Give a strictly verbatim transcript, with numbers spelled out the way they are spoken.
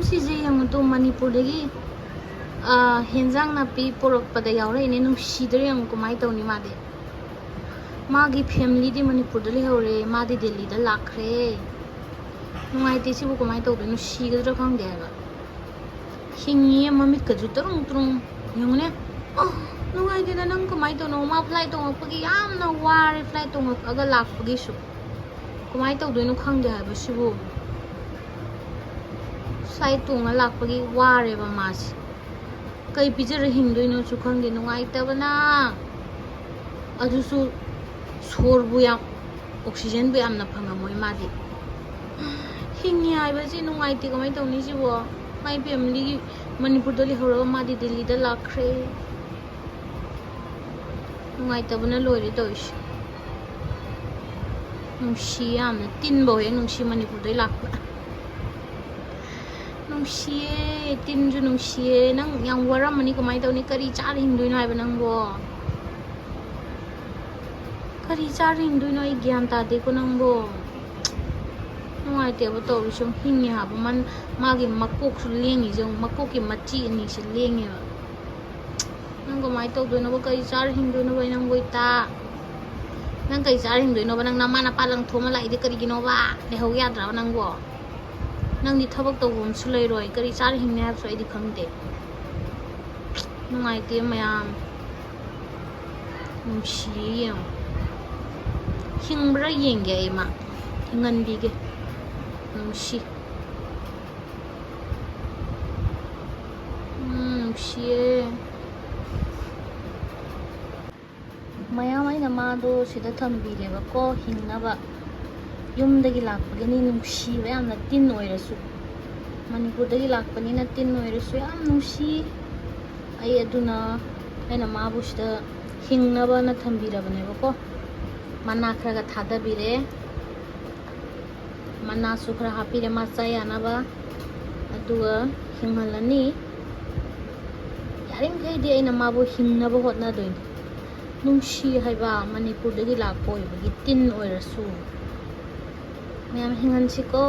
ꯁꯤꯁꯦ ꯌꯦꯡꯉꯨ ꯇꯨ, ꯃꯅꯤꯄꯨꯔꯗꯒꯤ, ꯑ, ꯍꯦꯟꯖꯥꯡ ꯅꯥꯄꯤ ꯄꯨꯔꯛꯄꯗ ꯌꯥꯎꯔꯛꯏꯅꯦ꯫ ꯅꯨꯡꯁꯤꯗ꯭ꯔꯥ ꯌꯦꯡꯉꯨ, ꯀꯃꯥꯏꯅ ꯇꯧꯅꯤ ꯃꯥꯗꯤ? ꯃꯥꯒꯤ ꯐꯦꯃꯤꯂꯤꯗꯤ ꯃꯅꯤꯄꯨꯔꯗ ꯂꯩꯍꯧꯔꯦ, ꯃꯥꯗꯤ ꯗꯦꯜꯂꯤꯗ ꯂꯥꯛꯈ꯭ꯔꯦ꯫ ꯅꯨꯡꯉꯥꯏꯇꯦ ꯁꯤꯕꯨ, ꯀꯃꯥꯏꯅ ꯇꯧꯗꯣꯏꯅꯣ? ꯁꯤꯒꯗ꯭ꯔꯥ ꯈꯪꯗꯦ ꯍꯥꯏꯕ꯫ ꯍꯤꯡꯉꯤꯌꯦ, ꯃꯃꯤꯠꯀꯁꯨ ꯇꯔꯨꯡ ꯇꯔꯨꯡ꯫ ꯌꯦꯡꯉꯨꯅꯦ꯫ ꯑ, ꯅꯨꯡꯉꯥꯏꯇꯦꯗ, ꯅꯪ ꯀꯃꯥꯏꯅ ꯇꯧꯅꯣ? ꯃꯥ ꯐ꯭ꯂꯥꯏꯠ ꯇꯣꯡꯉꯛꯄꯒꯤ ꯌꯥꯝꯅ ꯋꯥꯔꯦ, ꯐ꯭ꯂꯥꯏꯠ ꯇꯣꯡꯉꯛꯑꯒ ꯂꯥꯛꯄꯒꯤꯁꯨ꯫ ꯀꯃꯥꯏꯅ ꯇꯧꯗꯣꯏꯅꯣ ꯈꯪꯗꯦ ꯍꯥꯏꯕ ꯁꯤꯕꯨ꯫ ꯐ꯭ꯂꯥꯏꯠ ꯇꯣꯡꯉ ꯂꯥꯛꯄꯒꯤ ꯋꯥꯔꯦꯕ ꯃꯥꯁꯦ꯫ ꯀꯩ ꯄꯤꯖꯔ ꯍꯤꯡꯗꯣꯏꯅꯣꯁꯨ ꯈꯪꯗꯦ, ꯅꯨꯡꯉꯥꯏꯇꯕꯅ꯫ ꯑꯗꯨꯁꯨ ꯁꯣꯔꯕꯨ ꯌꯥꯝ, ꯑꯣꯛꯁꯤꯖꯟꯕꯨ ꯌꯥꯝꯅ ꯐꯪꯉꯝꯃꯣꯏ ꯃꯥꯗꯤ꯫ ꯍꯤꯡꯉꯤ ꯍꯥꯏꯕꯁꯤ ꯅꯨꯡꯉꯥꯏꯇꯦ, ꯀꯃꯥꯏꯅ ꯇꯧꯅꯤ ꯁꯤꯕꯣ? ꯃꯥꯏ ꯐꯦꯃꯤꯂꯤ ꯃꯅꯤꯄꯨꯔꯗ ꯂꯩꯍꯧꯔꯒ ꯃꯥꯗꯤ ꯗꯦꯜꯂꯤꯗ ꯂꯥꯛꯈ꯭ꯔꯦ꯫ ꯅꯨꯡꯉꯥꯏꯇꯕꯅ ꯂꯣꯏꯔꯦ ꯇꯧꯔꯤꯁꯦ꯫ ꯅꯨꯡꯁꯤ ꯌꯥꯝꯅ, ꯇꯤꯟꯐꯧ ꯍꯦꯛ ꯅꯨꯡꯁꯤ ꯃꯅꯤꯄꯨꯔꯗꯩ ꯂꯥꯛꯄ꯫ ꯅꯨꯡꯁꯤꯌꯦ, ꯇꯤꯟꯁꯨ ꯅꯨꯡꯁꯤꯌꯦ꯫ ꯅꯪ ꯌꯥꯝ ꯋꯥꯔꯝꯃꯅꯤ, ꯀꯃꯥꯏꯅ ꯇꯧꯅꯤ? ꯀꯔꯤ ꯆꯥꯔ ꯍꯤꯡꯗꯣꯏꯅꯣ ꯍꯥꯏꯕ ꯅꯪꯕꯣ? ꯀꯔꯤ ꯆꯥꯔ ꯍꯤꯡꯗꯣꯏꯅꯣ? ꯑꯩ ꯒ꯭ꯌꯥꯟ ꯇꯥꯗꯦꯀꯣ ꯅꯪꯕꯣ꯫ ꯅꯨꯡꯉꯥꯏꯇꯦꯕ ꯇꯧꯔꯤꯁꯦ꯫ ꯍꯤꯡꯉꯤ ꯍꯥꯏꯕ ꯃꯟ-, ꯃꯥꯒꯤ ꯃꯀꯣꯛꯁꯨ ꯂꯦꯡꯉꯤꯁꯦ ꯌꯦꯡꯉꯨ, ꯃꯀꯣꯛꯀꯤ ꯃꯆꯤ ꯑꯅꯤꯁꯦ ꯂꯦꯡꯉꯦꯕ꯫ ꯅꯪ ꯀꯃꯥꯏꯅ ꯇꯧꯗꯣꯏꯅꯣꯕ? ꯀꯔꯤ ꯆꯥꯔ ꯍꯤꯡꯗꯣꯏꯅꯣꯕ ꯅꯪꯕꯨ ꯏꯇꯥ? ꯅꯪ ꯀꯔꯤ ꯆꯥꯔ ꯍꯤꯡꯗꯣꯏꯅꯣꯕ? ꯅꯪ ꯅꯃꯥ ꯅꯄꯥ ꯂꯪꯊꯣꯛꯑꯃ ꯂꯥꯛꯏꯗꯤ ꯀꯔꯤꯒꯤꯅꯣꯕ? ꯂꯩꯍꯧ ꯌꯥꯗ꯭ꯔꯕ ꯅꯪꯕꯣ? ꯅꯪꯗꯤ ꯊꯕꯛ ꯇꯧꯕ ꯑꯃꯁꯨ ꯂꯩꯔꯣꯏ꯫ ꯀꯔꯤ ꯆꯥꯔ ꯍꯤꯡꯅꯤ ꯍꯥꯏꯕꯁꯨ ꯑꯩꯗꯤ ꯈꯪꯗꯦ꯫ ꯅꯨꯡꯉꯥꯏꯇꯦ ꯃꯌꯥꯝ꯫ ꯅꯨꯡꯁꯤꯌꯦ ꯌꯦꯡꯉꯣ꯫ ꯍꯤꯡꯕ꯭ꯔꯥ ꯌꯦꯡꯒꯦ ꯑꯩ ꯃꯥ꯫ ꯍꯤꯡꯍꯟꯕꯤꯒꯦ꯫ ꯅꯨꯡꯁꯤ꯫ ꯎꯝ, ꯅꯨꯡꯁꯤꯌꯦ꯫ ꯃꯌꯥꯝ ꯑꯩꯅ ꯃꯥꯗꯣ ꯁꯤꯗ ꯊꯝꯕꯤꯔꯦꯕꯀꯣ, ꯍꯤꯡꯅꯕ꯫ ꯌꯨꯝꯗꯒꯤ ꯂꯥꯛꯄꯒꯤꯅꯤ, ꯅꯨꯡꯁꯤꯕ ꯌꯥꯝꯅ, ꯇꯤꯟ ꯑꯣꯏꯔꯁꯨ꯫ ꯃꯅꯤꯄꯨꯔꯗꯒꯤ ꯂꯥꯛꯄꯅꯤꯅ ꯇꯤꯟ ꯑꯣꯏꯔꯁꯨ ꯌꯥꯝ ꯅꯨꯡꯁꯤ꯫ ꯑꯩ ꯑꯗꯨꯅ ꯑꯩꯅ ꯃꯥꯕꯨ ꯁꯤꯗ ꯍꯤꯡꯅꯕꯅ ꯊꯝꯕꯤꯔꯕꯅꯦꯕꯀꯣ꯫ ꯃꯅꯥ ꯈꯔꯒ ꯊꯥꯗꯕꯤꯔꯦ꯫ ꯃꯅꯥꯁꯨ ꯈꯔ ꯍꯥꯞꯄꯤꯔꯦ ꯃꯥ ꯆꯥ ꯌꯥꯅꯕ꯫ ꯑꯗꯨꯒ ꯍꯤꯡꯍꯜꯂꯅꯤ꯫ ꯌꯥꯔꯤꯃꯈꯩꯗꯤ ꯑꯩꯅ ꯃꯥꯕꯨ ꯍꯤꯡꯅꯕ ꯍꯣꯠꯅꯗꯣꯏꯅꯤ꯫ ꯅꯨꯡꯁꯤ ꯍꯥꯏꯕ, ꯃꯅꯤꯄꯨꯔꯗꯒꯤ ꯂꯥꯛꯄ ꯑꯣꯏꯕꯒꯤ ꯇꯤꯟ ꯑꯣꯏꯔꯁꯨ꯫ ꯃꯌꯥꯝ ꯍꯤꯡꯍꯟꯁꯤꯀꯣ꯫